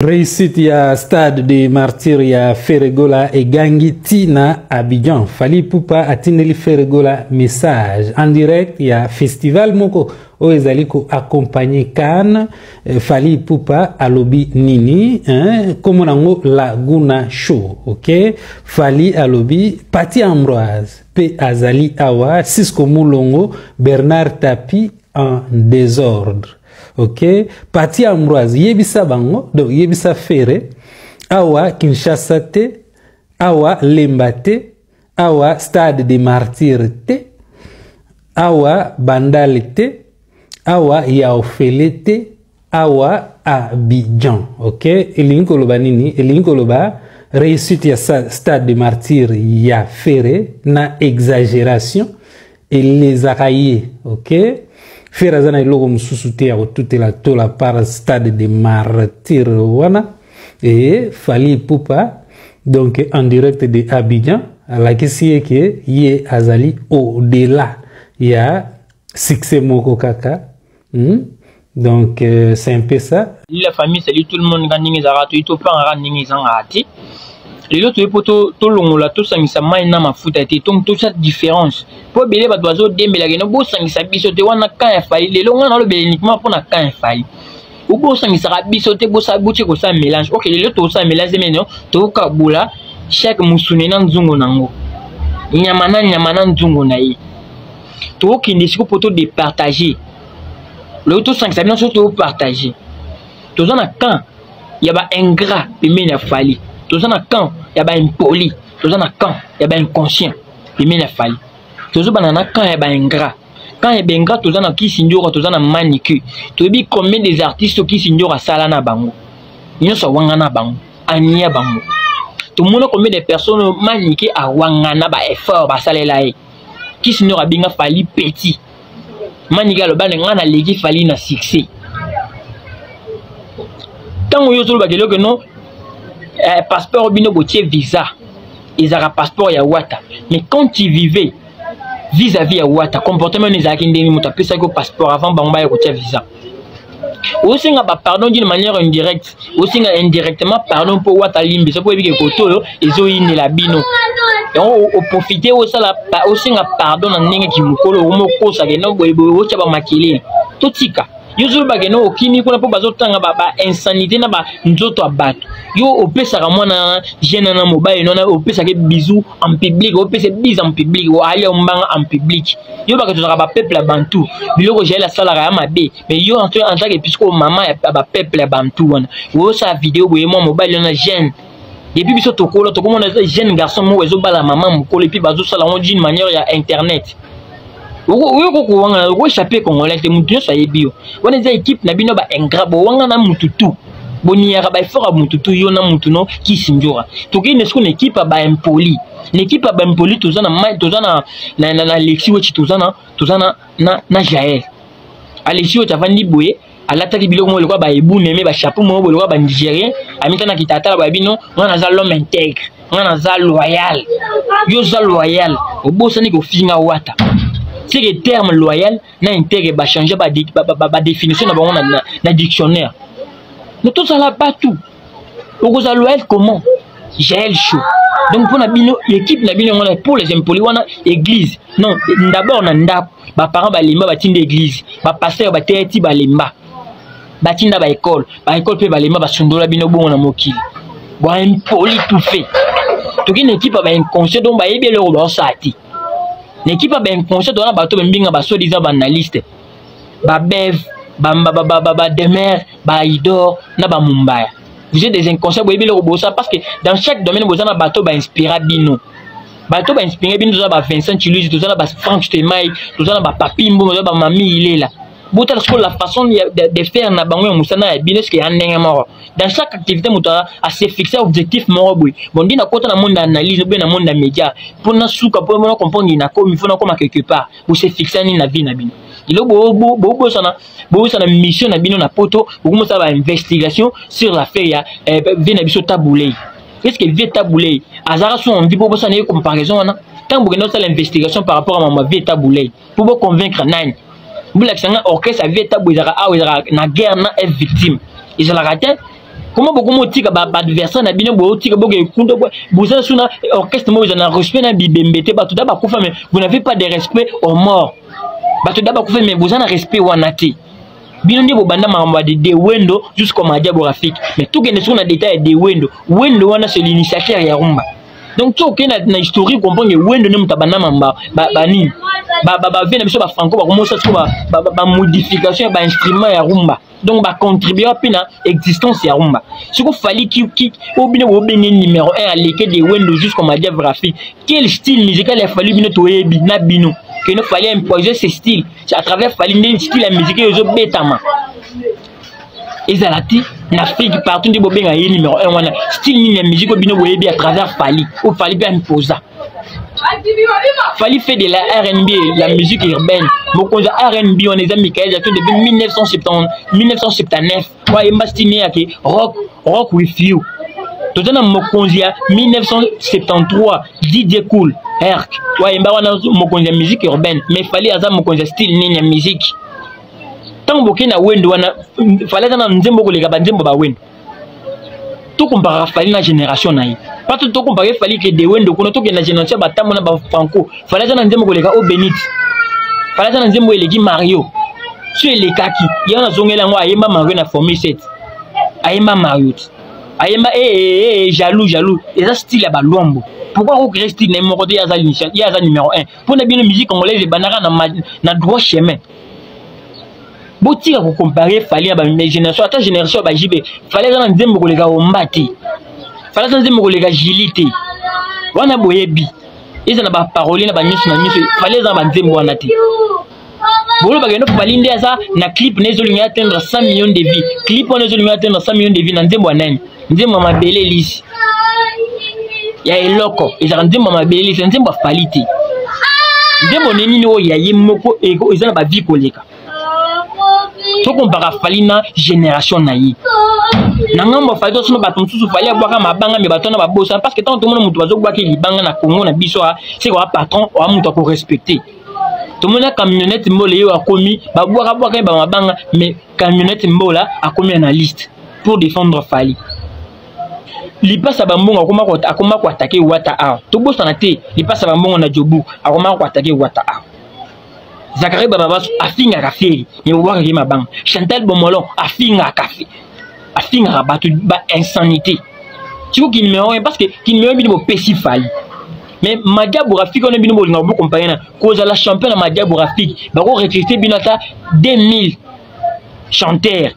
Réussite ya Stade de Martyrs ya Ferre Gola egangi ti na Abidjan. Fally Ipupa atindeli Ferre Gola message en direct ya festival moko oyo ezali ko accompagner Cannes. Fally Ipupa alobi nini hein? Kombo nango Laguna Show. OK, Fally alobi Patty Ambroise pe azali awa, Cisco Mulongo, Bernard Tapie en désordre. Ok, Patty Ambroise yebisa bango, donc yebisa Ferre awa Kinshasa te, awa Lemba te, awa Stade des Martyrs te, awa Bandal te, awa Yaofele te, awa Abidjan. Ok, elingi koloba nini? Elingi koloba réussite ya Stade des Martyrs ya Ferre na exagération elezaka ye. Ok, Ferre aza na eloko mosusu te ya kotutela tola par Stade de Martyrs wana. E Fally Ipupa donc en direct de Abidjan alakisi ye ke ye azali au-delà ya succès moko kaka. Donc c'est un peu ça. La famille, salut tout le monde. Nga ndenge ezalaka, toyi topangaka ndenge ezangaka te. Lelo toyi mpo tolongola, tosangisa mai na mafuta te, donc tosala différence mpo ebele bato bazodembelaka eno bosangisa biso te wana camp ya Fally. Lelo ngai nalobela uniquement mpona camp ya Fally. Bosangisaka biso te, botie kosala mélange. Ok, lelo tokosala mélange meno tokokabola chaque musune na nzungu nango, nyama na nyama na nzungu na ye. Tokokende siko mpo todepartage. Lelo tosangisa bino so topartage. Toza na camp ya baingrat pembeni ya Fally, toza na camp ya baimpoli, toza na camp ya bainconscient pembeni ya Fally. Tozobana na camp ya baingrat. Camp ya baingrat, toza na Kisi Ndioka, toza na Manike. Toyebi combien des artistes Kisi Ndioka asala na bango nyonso, awanga na bango, ania bango. Tomona combien de personnes Manike awanga na baeffort basalela ye. Kisi Ndioka abenga Fally petit. Manike aloba na ngai naleki Fally na succès. Ntango yo ozolobaka eloko no passeport bino botie visa ezalaka passeport ya Wata, mais quand tu vivais vis-à-vis ya Wata, comportement no ezalaki ndenge moto apesaki yo passeport avant bango baya kotia visa. Osenga bapardon d'une manière indirecte, osenga indirectement pardon mpo Wata alimbisa, mpo oyebike koto oyo ezoyinela bino yango. Oprofite osala osenga pardon na ndenge kimokolo okomokosaka eno boyeboye, otya bamakelele. Totika yo ozolobaka eno okimi kuna mpo bazotanga bainsanité na banzoto ya bato. Yo opesaka mwana jeune na mobali nona, opesaka bisou en public, opesa bise en public, alia mbanga en public. Yo baka tozalaka bapeuple ya bantu, biloko Jael asalaka ya mabe, mais yo en tant que puisque mama ya bapeuple ya bantu wana, osala video boye mwa mobali wana jeune. Depuis biso tokola, tokomona jeune garçon moko ezobala mama mokolo, et puis bazosala yango d'une manière ya internet. Oyo kokowangana, okoéchappe congolais te, mutu nyonso ayebi yo. Wana eza équipe na bino baingrat, bowangana mutu tu, boniyaka baeffort ya mutu tu, yo na mutu no Kisi Njora. Tokende siko na équipe ya baimpoli. Na équipe ya baimpoli, toza na toza na na, na, na Alexis Wechi, toza na Jael. Alexis Wechi avandi boye, alataki biloko moko lokola baebuneme, bachapeau moko boye lokola banigérien, amitanaki tatala boya bino. Nga naza l'homme intègre, nga naza loyal. Yo oza loyal, obosani kofinga Wata. C'est que terme loyal na intègre bachange badéfinition na bango na dictionnaire. No tozala bato, okozala loyal comment, Jael Show? Donc mpona bino, équipe na bino yango pour les impolis wana, église non d'abord na ndako baparent balemba, batinda église, bapasteur bateya ti balemba, batinda baekole, baekole mpe balemba, basundola bino bongo na mokili. Baimpoli tout fait. Toki na équipe ya bainconscient, donc bayebi eloko baosala te. Na équipe ya bainconscient, toza na bato bembinga basoi-disant baanalyste, babev, bademer, baidor na bamumbaya. Vous êtes des inconscients, boyebi eloko bosala, parce que dans chaque domaine boza na bato bainspira bino, bato bainspire bino. Toza ba Vincent Chiluisi, toza na ba Frank Stemai, toza na bapapi Mbongo, toza bamami Ilela. Botala sikoyo la façon de faire na bango ya mosala ya bino, eske ya ndenge moko? Dans chaque activité, moto ase fixe objectif moko boye. Bon, ndi nakota na monde ya analyse obe na monde ya média mpo nasuka, mpo na comprendre nakomi, fo nakoma quelque part. Bose fixe nini na vie na bino? Lelo bobosana, bobosana mission na bino na poto. Bokomosala bainvestigation sur l'affaire ya vie na biso Tabu Ley. Est ce que vie Tabu Ley azalaka so envie? Bobosana ye comparaison wana. Ntango bokende osala investigation par rapport à mama vie Tabu Ley, mpo boconvaincre nani? Bolakisa nga orchestre ya vie Tabu ezalaka awa, ezalaka na guerre na F Victime, ezalaka te. Comment bokomi otika baadversaire na bino, botika boke kunda, boza suna orchestre moko eza na respect na bibembe te? Bato da bakufa, mais vous n'avez pas de respect aux morts. Bato da bakufa, mais boza na respect wana te. Bino nde bobanda makambo ya de Wendo jusqu'au Madiabo Rafiki. Mais tokende soki na détail ya de Wendo, Wendo wana, c'est l'initiateur ya rumba. Donc soki okende na historique, comprendre Wendo nde moto abanda mamba banini, bave na biso bafranco bakomosa siko bamodification ya bainstrument ya rumba. Donc bacontribue mpe na existence ya rumba. Siko Fally oyo bino bobenge numéro 1, aleke de Wendo jusqu'au Madiabo Rafiki. Quel style musical ya Fally bino toyebi na bino keno Fally imposer ce style? À travers Fally nde style ya musique oyo ezobetama ezala te na Afrique partout. Nde bobenga ye numéro 1 wana, style nini ya musique oyo bino boyebi à travers Fally, oyo Fally mpe imposa? Fally fait de la R&B, la musique urbaine. Mokonzi ya R&B wana eza Michael Jackson depuis 1970, 1979, oyo ayemba style yake Rock, Rock with You. Toza na mokonzi ya 1973, DJ Kool Herc, oyo ayemba wana, mokonzi ya musique urbaine. Mais Fally aza mokonzi ya style nini ya musique? Ntango bokei na Wendo wana, Fally aza na nzembo koleka banzembo bawendo. Tokomparaka Fally na génération na ye pato, tokompare Fally ke de Wendo kuna. Tokende na génération ya batambo na bafranco, Fally aza na nzembo koleka o Benit? Fally aza na nzembo eleki Mario? So elekaki ye wana, azongeli yango, ayemba Mario na Formule 7, ayemba Mario ti ayemba ee eh, eh, jaloux jaloux, eza style ya balwambo. Pourquoi akocrée style na ye moko te? Ye aza numéro 1 mpona bino. Musique congolaise ebandaka na droit chemin. Botika kocompare Fally na bagénération, ata génération ya baJB. Fally aza na nzembo koleka Omba te, Fally aza nzembo koleka Jili te. Wana boyebi eza na baparole na banyonso na nyonso. Fally eza na banzembo wana te. Bolobaka eno Fally nde aza na clip na ezolinga atteindre 100 millions de vues. Clip wana ezolinga atteindre 100 millions de vues na nzembo ya nani? Nzembo ya Mabele Lisi ya eloko ezalaka nzembo ya Mabele Lisi, nzembo ya Fally te. Nzembo nini oyo ya ye moko eza na bavues koleka? Tokompaka Fally na génération na ye. Na ngambo ya Fally, tosona bato mosusu Fally abwaka mabanga, me bato wana babosana, parce que ntango tomona moto bazobwaka libanga na Congo na biso, seke oa patron, oa moto akorespecte. Tomoni Camionnette Mbola, ye akomi babwaka-bwaka ye bamabanga, mais Camionnette Mbola akomi analyste pour défendre Fally. Lipasa bambongo akoma koattaquer Wata awa. Tobosana te, lipasa bambongo na Jobu akoma koattaquer Wata awa. Zakari Bababaso afingaka Ferre, me bobwakaki ye mabanga. Chantal Bomolon afingaka bato ba insanité. Sikoki numéro 1, parce que ki numéro 1 bino bopesi Fally, mais Madiabo Rafiki wana bino bolingaka bokompagne na kozala champion na Madiabo Rafiki, bakorecrute bino ata 2000 chanteur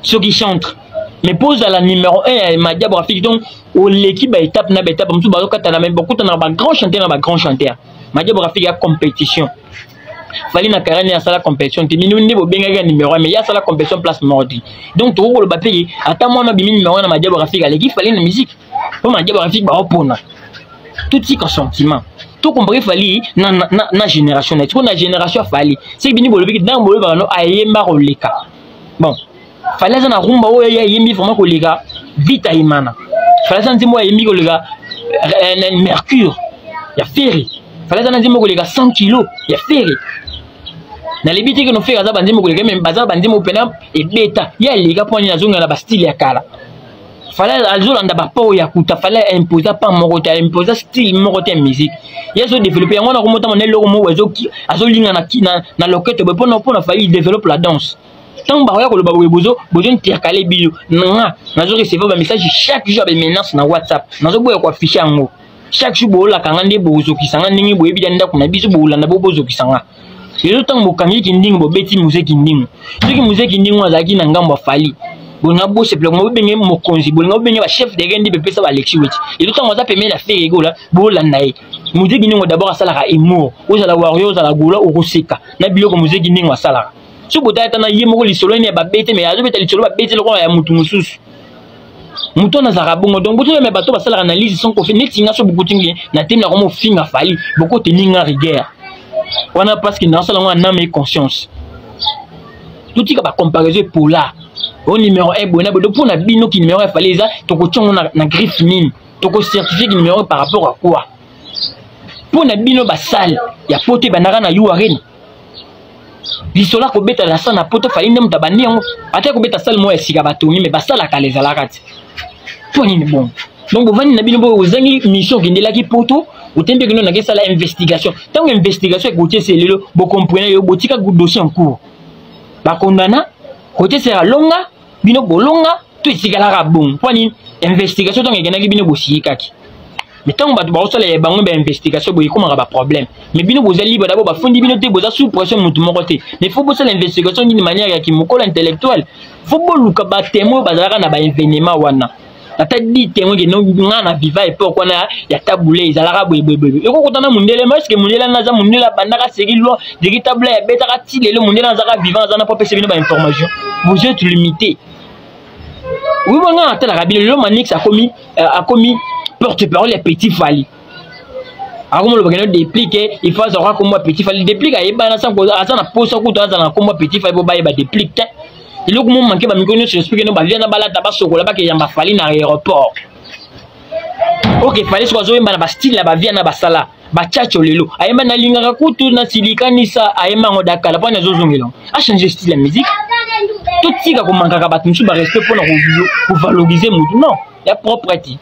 soki chantre, mais mpo ozala numéro 1 ya Madiabo Rafiki, donc oleki baétape na baétape mosusu, bazokatana, me bakutana na bagrand chanteur na bagrand chanteur. Madiabo Rafiki ya compétition, Fally na carrière asala compétition te. Bino nde bobengaki ya numéro 1, mais ye asala compétition place moko te. Donc tokoki koloba mpe ata mwana abimi numéro 1 na Madiabo Rafiki, aleki Fally na musique, mpo Madiabo Rafiki baopona. Totika sentiment, tokompare Fally na génération na ye. Sikoyo na génération ya Fally, seki bino bolobiki, ntango bolobaka no ayemba koleka, bon, Fally aza na rumba oyo ye ayembi vraiment koleka Vita Imana? Fally aza nzembo oyo ayembi koleka Mercure ya Ferre? Fally aza na nzembo koleka 100 kilo ya Ferre? Nalebi te keno Ferre aza banzembo koleka, me baza banzembo mpena ebeta ye aleka. Mpo nini azongela na bastyle ya kala? Fally azolanda bapo ya kuta. Fally aimposa pa moko te, aimposa style moko te ya musique. Ye azodéveloppe yango wana, komotama na eloko moko azolinga na loketo boye. Mpona Fally, il développe la danse. Ntango bakoya koloba boye, bozo intercale bino nga. Nazo recevoir bamessage chaque jour ya bamenace na WhatsApp. Nazoboya koaffiche yango chaque jour. Boolaka nga nde bozokisa nga ndenge boyebi ya ndako na biso, bolanda bo bozokisa nga. Lelo ntango bokangi Kindingo, bobeti Muse Kindingo. Soki Muse Kindingo azalaki na ngambo ya Fally, bolinga bosepela, bobenge mokonzi, bolinga bobenge bachef de guerre nde bepesa baAlexi Weti. Lelo ntango aza pembeni na Ferre Gola, bolanda ye. Muse Kindingo d'abord asalaka humour. Ozala warrior, ozala Gola, okoseka na biloko Muse Kindingo asalaka. Soki botala ata na ye moko, lisolo nini ya babete, me azobeta lisolo babete lokola ya mutu mosusu. Moto wana azalaka bongo. Donc botoyema bato basalaka analyse sans kofi neti nga. So bokuti na temi na komo ofinga Fally, bokoteni nga rigueur wana, parce que nasala yango en âme et conscience. Totika bacomparaison epola o numéro 1 boye na boye. Mpo na bino, ki numéro 1 Fally eza, tokotia yango na griffe nini? Tokocertifie ki numéro 1 par rapport à quoi? Mpo na bino, basale ya poto ebandaka na U Arena. Lisolo akobeta la sa na poto, Fally nde moto abandi yango. Ata kobeta sale moko ya sika batongi, me basalaka ala ezalaka te. Mpo nini bongo? Donc bovandi na bino boyo, ozangi mission, okendelaki poto, otembi kino nake sala investigation. Ntango investigation ekotie lelo, bocomprene yo, botika dossier en cours, bakondana kotiesela longa bino bolonga to etikalaka bongo. Mpo nini investigation ntango ekendaki bino bosiyikaki? Mais ntango bato bakosala ya bango bainvestigation boye, ekomaka baproblème. Mais bino boza libre d'abord, bafundi bino te, boza sous pression motu moko te. Mais faut bosala investigation d'une manière ya kimokolo intellectuel. Faut boluka batémoin oyo bazalaka na baévénement wana, ata 10 témoin ke nga na viva époque wana ya Tabu Ley ezalaka boye boye boye. Ekokota na mundele ma eske mundele wana aza mundele abandaka seri loi deki Tabu Ley abetaka ti lelo, mundele azalaka vivant, aza na po apesa bino bainformation. Vous êtes limité. Oui, bon, nga natalaka bino lelo. Manix akomi porte parole ya Petit Fally, akomoloba keno Déplique, il faut azalaka kombo ya Petit Fally. Déplique ayebana sans aza na posa kutu azala na kombo ya Petit Fally, po bayeba Déplique te. Eloko mo manke bamikolo nyonso, explique no bavia na balata basokola bakeyamba Fally na aéroport. Ok, Fally soki azoyemba na bastyle na bavia na basala bachacho lelo, ayemba nalingaka kutu nasilikanisa, ayemba yango dakala mpona azozongela achange style ya musique. Totika komankaka bato mosusu barespect mpona kovalorize motu non ya propre te.